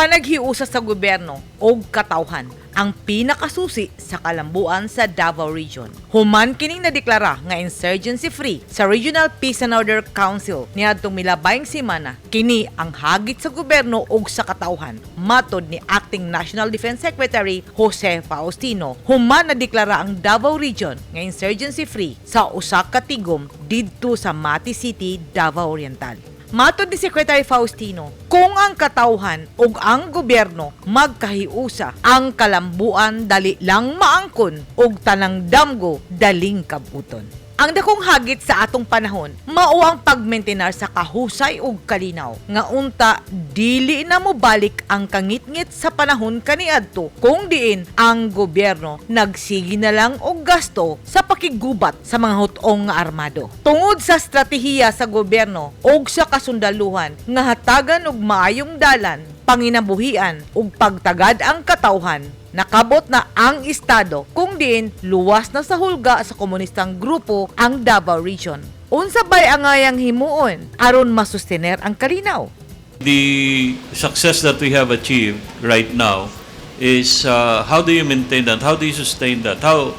Panaghiusa sa gobyerno og katawhan ang pinakasusi sa kalambuan sa Davao Region. Human kining nadeklara nga insurgency free sa Regional Peace and Order Council niadtong milabayng semana, kini ang hagit sa gobyerno ug sa katawhan. Matod ni Acting National Defense Secretary Jose Faustino, human nadeklara ang Davao Region nga insurgency free sa usa ka tigom didto sa Mati City, Davao Oriental. Matod ni Secretary Faustino, kung ang katawhan ug ang gobyerno magkahiusa, ang kalambuan dali lang maangkon ug tanang damgo daling kabuton. Ang dakong hagit sa atong panahon, mao ang pagmentenar sa kahusay ug kalinaw nga unta dili na mobalik ang kangitngit sa panahon kaniadto kung diin ang gobyerno nagsige na lang og gasto sa pakiggubat sa mga hut-ong nga armado. Tungod sa estratehiya sa gobyerno ug sa kasundaluhan nga hatagan og maayong dalan, panginabuhian ug pagtagad ang katawhan, nakabot na ang estado kung diin luwas na sa hulga sa komunistang grupo ang Davao Region. Unsa bay angayang himuon aron masustener ang kalinaw? The success that we have achieved right now is how do you maintain that? How do you sustain that? How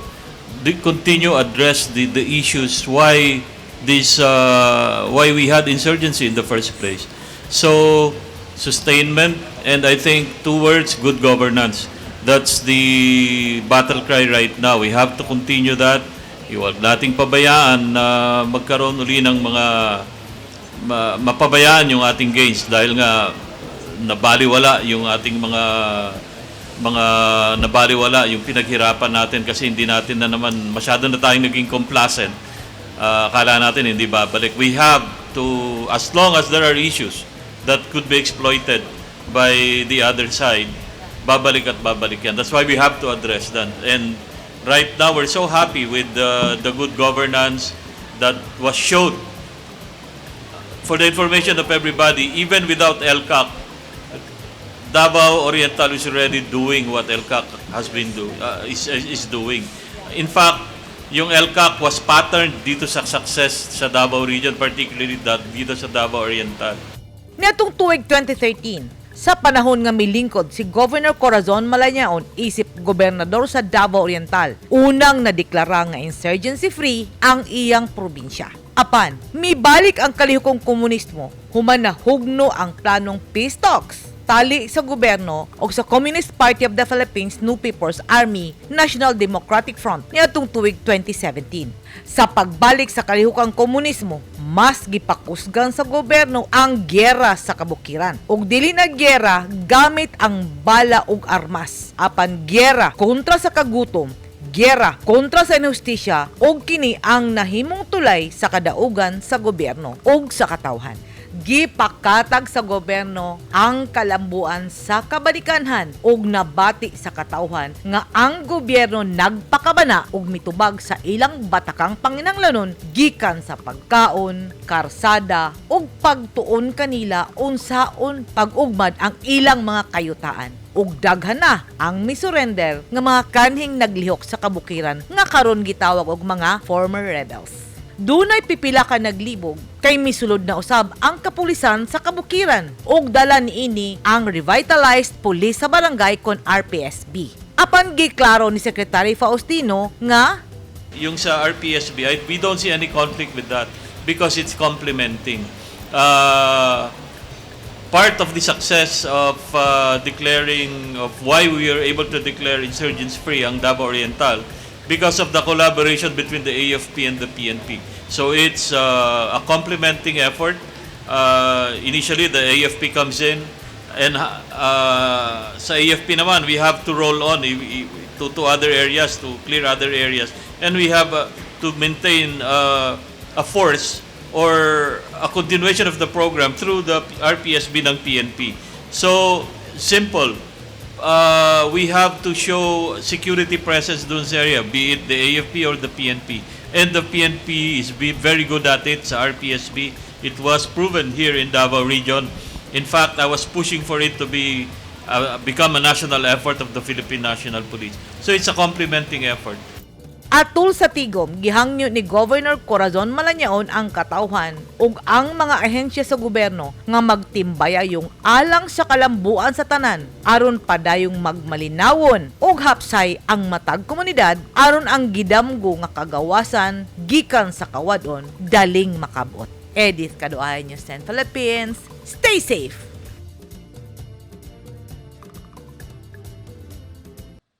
do you continue address the issues why we had insurgency in the first place? So sustainment and, I think, two words, good governance. That's the battle cry right now. We have to continue that. Huwag nating pabayaan na magkaroon uli ng mga mapabayaan yung ating gains dahil nga nabaliwala yung ating mga nabaliwala yung pinaghirapan natin kasi hindi natin na naman masyado na tayong naging complacent. Akala natin hindi babalik. We have to, as long as there are issues that could be exploited by the other side, babalik at babalik yan. That's why we have to address that. And right now, we're so happy with the good governance that was showed. For the information of everybody, even without ELCAC, Davao Oriental is already doing what ELCAC has been do, is doing. In fact, yung ELCAC was patterned dito sa success sa Davao Region, particularly that dito sa Davao Oriental. Niadtong tuig 2013, sa panahon nga milingkod si Governor Corazon Malanyaon isip gobernador sa Davao Oriental, unang nadeklara nga insurgency free ang iyang probinsya. Apan, mibalik ang kalihokong komunismo human nahugno ang planong peace talks tali sa gobyerno o sa Communist Party of the Philippines, New People's Army, National Democratic Front niadtong tuig 2017. Sa pagbalik sa kalihokang komunismo, mas gipakusgan sa gobyerno ang gyera sa kabukiran. Ug dili na gyera gamit ang bala ug armas, apan gyera kontra sa kagutom, gyera kontra sa inhustisya, ug kini ang nahimong tulay sa kadaugan sa gobyerno ug sa katawhan. Gipakatag sa gobyerno ang kalambuan sa kabalikanhan ug nabati sa katawhan nga ang gobyerno nagpakabana ug mitubag sa ilang batakang panginanglanon gikan sa pagkaon, karsada ug pagtuon kanila unsaon pag-ugmad ang ilang mga kayutaan, ug daghan na ang misurrender nga mga kanhing naglihok sa kabukiran nga karon gitawag og mga former rebels. Dunay pipila ka naglibog kay misulod na usab ang kapulisan sa kabukiran ug dala niini ang Revitalized Police sa Barangay kon RPSB. Apan giklaro ni Secretary Faustino nga Yung sa RPSB, we don't see any conflict with that because it's complementing. Part of the success of declaring, of why we are able to declare insurgents free ang Davao Oriental, because of the collaboration between the AFP and the PNP. So it's a complementing effort. Initially, the AFP comes in, and sa AFP naman, we have to roll on to other areas, to clear other areas. And we have to maintain a force or a continuation of the program through the RPSB ng PNP. So, simple. We have to show security presence dun sa area, be it the AFP or the PNP. And the PNP is be very good at it sa RPSB. It was proven here in Davao Region. In fact, I was pushing for it to be become a national effort of the Philippine National Police. So it's a complementing effort. Atul sa tigom, gihangyo ni Governor Corazon Malanyaon ang katawhan ug ang mga ahensya sa gobyerno nga magtimbayayong alang sa kalambuan sa tanan aron padayong magmalinawon ug hapsay ang matag komunidad aron ang gidamgo nga kagawasan gikan sa kawadon daling makabot. Edith Kaduay, News 10 Philippines. Stay safe!